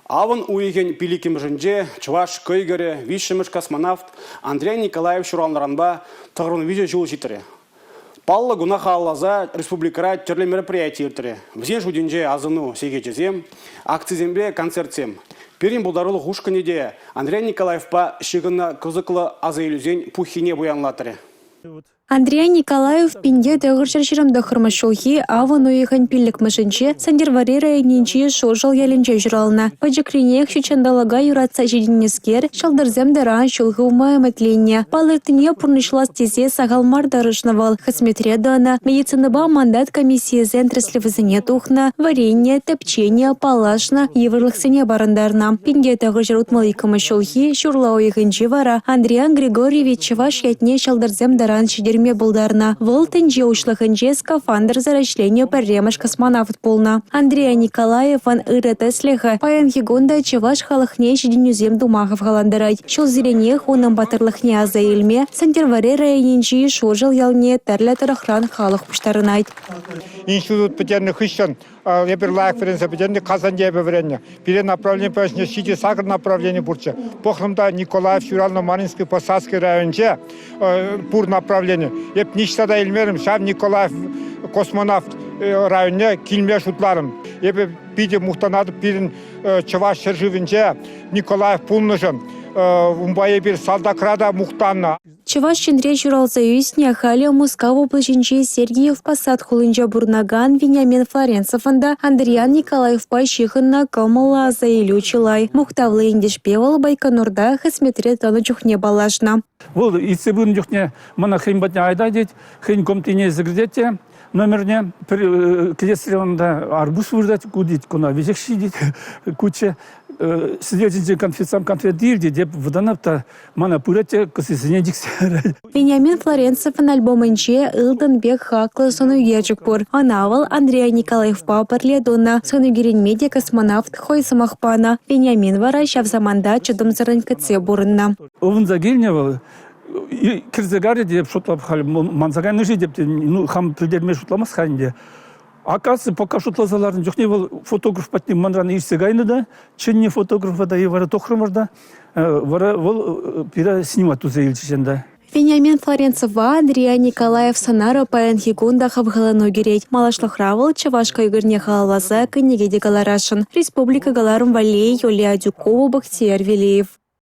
Авӑн уйӑхӗн пиллӗкмӗшӗнче чӑваш кӑйкӑрӗ, виҫҫӗмӗш космонавт Андрей Николаев ҫуралнӑранпа 93 ҫул ҫитрӗ. Паллӑ куна халалласа республикӑра тӗрлӗ мероприяти иртрӗ. Вӗсен шутӗнче асӑну сехечӗсем, акцисемпе концертсем. Пирӗн пултарулӑх ушкӑнӗ те Андрей Николаевпа ҫыхӑннӑ кӑсӑклӑ асаилӳсен пуххине пуянлатрӗ. Андриян Николаев 1929 ҫулхи авӑн уйӑхӗн 5-мӗшӗнче Сӗнтӗрвӑрри районӗнчи Шуршӑл ялӗнче ҫуралнӑ. Пӗчӗкренех ҫут ҫанталӑка юратса ҫитӗннӗскер ҫӑлтӑрсем таран ҫул хывма ӗмӗтленнӗ. Палӑртнине пурнӑҫлас тесе сахал мар тӑрӑшнӑ вӑл. Хӗсметре тӑнӑ, медицинӑпа мандат комиссийӗсен тӗрӗслевӗсене тухнӑ, вӗреннӗ, тӗпченӗ, паллашнӑ, йывӑрлӑхсене парӑнтарнӑ. 1962 ҫулхи ҫурла уйӑхӗнче вара Андриян Григорьевич чӑваш ятне ҫӑлтӑрсем таран ҫитерме пултарнӑ. Вӑл тӗнче уҫлӑхӗнче скафандрсӑр ӗҫленӗ пӗрремӗш космонавт пулнӑ. Андриян Николаевӑн ырӑ тӗслӗхӗ паянхи кун та чӑваш халӑхне ҫитӗнӳсем тума хавхалантарать. Ҫулсеренех унӑн паттӑрлӑхне аса илме Сӗнтӗрвӑрри районӗнчи Шуршӑл ялне тӗрлӗ тӑрӑхран халӑх пуҫтарӑнать. Институт пӗтернӗ хыҫҫӑн эпир лайӑх вӗренсе пӗтернӗ, Казанте эпӗ вӗреннӗ. Пире направлени пӗҫнӗ ҫичӗ-сакӑр направлени пурччӗ. Пӑхрӑм та Николаев ҫуралнӑ Маринский Посадский районӗнче пур направлени. Эп ниҫта та илмерӗм, ҫав Николаев космонавт районне килме шутларӑм. Эпӗ питӗ мухтанатӑп пирӗн Чӑваш ҫӗршывӗнче Николаев пулнӑшӑн. Унпа эпир салтакра та мухтаннӑ. Чӑваш Енре ҫуралса ӳснӗ, халӗ Мускав облаҫӗнчи Сергиев Посад хулинче пурӑнакан Вениамин Флоренцевӑн та Андриян Николаевпа ҫыхӑннӑ кӑмӑллӑ аса илӳ чылай. Мухтавлӑ ентешпе вӑл Байконурта хӗсметре тӑнӑ чухне паллашнӑ. Вӑл иртсе пынӑ чухне мана хӑйӗн патне айта тет, хӑйӗн комнатине илсе кӗртет те номерне пӗр кӗтесре унта арбуз выртать, ку тет, куна веҫех ҫитет, куччӗ. Сӗтел ҫинче конфетсам конфет илтӗ, теп вӑтанап та Мана пырать те кӑсисене чиксе ярать. Вениамин Флоренцевӑн альбомӗнче ылтӑн пек хаклӑ сӑн ӳкерчӗк пур. Ӑна вӑл Андрей Николаевпа пӗрле тунӑ. Сӑн ӳкерӗнме те космонавт хӑй сӑмах панӑ. Вениамин вара ҫав саманта чӑтӑмсӑррӑн кӗтсе пурӑннӑ. Ывӑнса килнӗ вӑл. Кӗрсе карӗ те шутлап халь манса кайнӑ-ши теп, ну хам пӗлтерме шутламас-ха ӗнтӗ. Оказывается, пока шутласа ларнӑ чухне вӑл фотограф патне манран иртсе кайнӑ та, чӗннӗ фотографа та вара тухрӑмӑр та, вара вӑл пире снимать туса илчӗҫ ӗнтӗ. Вениамин Флоренцева Андрия Николаев сӑнарӗ паянхи кун та хавхалану кӳрет. Малашлӑхра вӑл чӑваш кӑйкӑрне халалласа кӗнеке те кӑларасшӑн. Республика кӑларӑм валли Юлия Адюкова, Бахтияр Велиев.